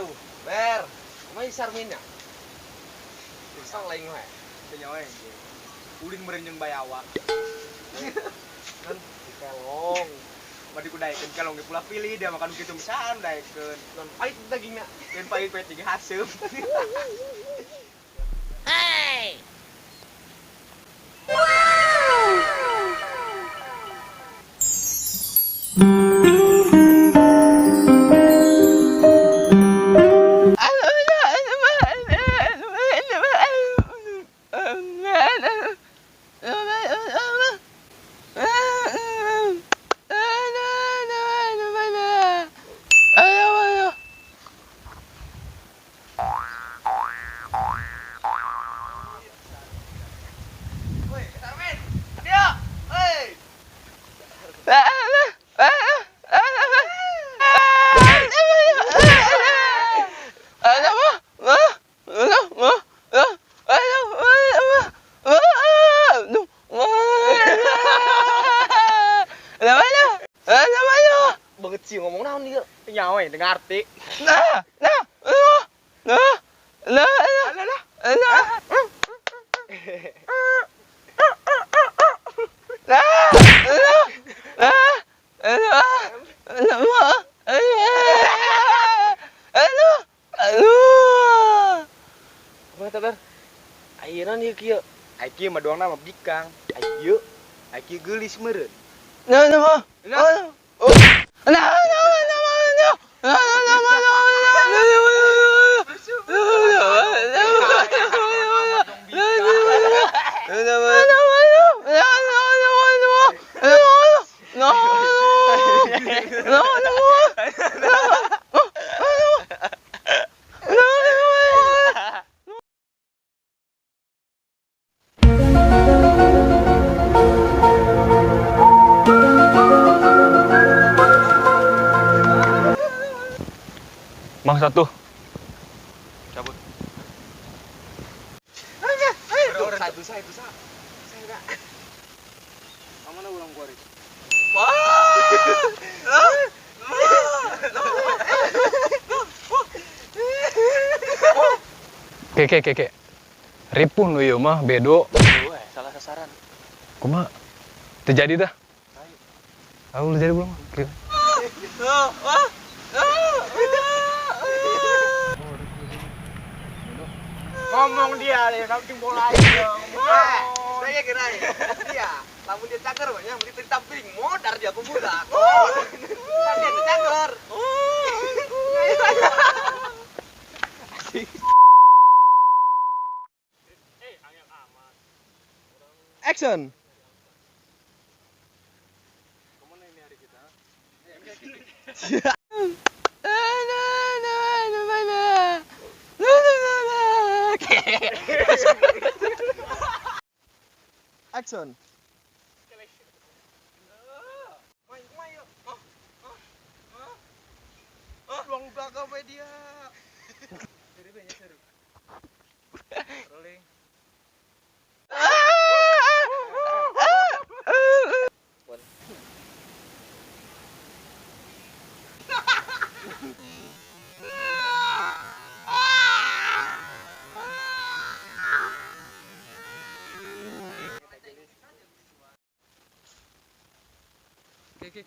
Aduh, ber. Kumaha Sarminnya? Bisa lain we. Teu nyawa ge. Ulin meureun jeung bayawak. Kan kelong. Badi ku daekeun kelong ge pula pilih dia makan kitu misalkan daekeun. Non pahit dagingna. Lain pahit-pahit jeung haseup. Hey! Banget sih ngomong naon dia. Nyawa ya ngarti. Nah, nah, nah, nah, nah, nah, nah. Ayeuna ieu kieu. Ai kieu mah doangna mah bikang. Ai kieu, ai kieu geulis meureun. Nah, nah, nah. Nah, nah, nah, nah. Nah, nah, nah, nah. Mang satu. Cabut. Satu saya itu saya. Saya Mana ulang kuari? Keke keke. Ripun nu ieu mah bedo. Salah sasaran. Kumaha? Terjadi dah. Aku jadi belum. Ngomong dia deh, kamu bola aja. Saya kira dia, lamun dia cager banyak, mesti ditamping modar dia pemuda. Kan dia cager. Action. Kemana ini hari kita? Action. Ruang belakang media. Rolling. Oke, oke, oke.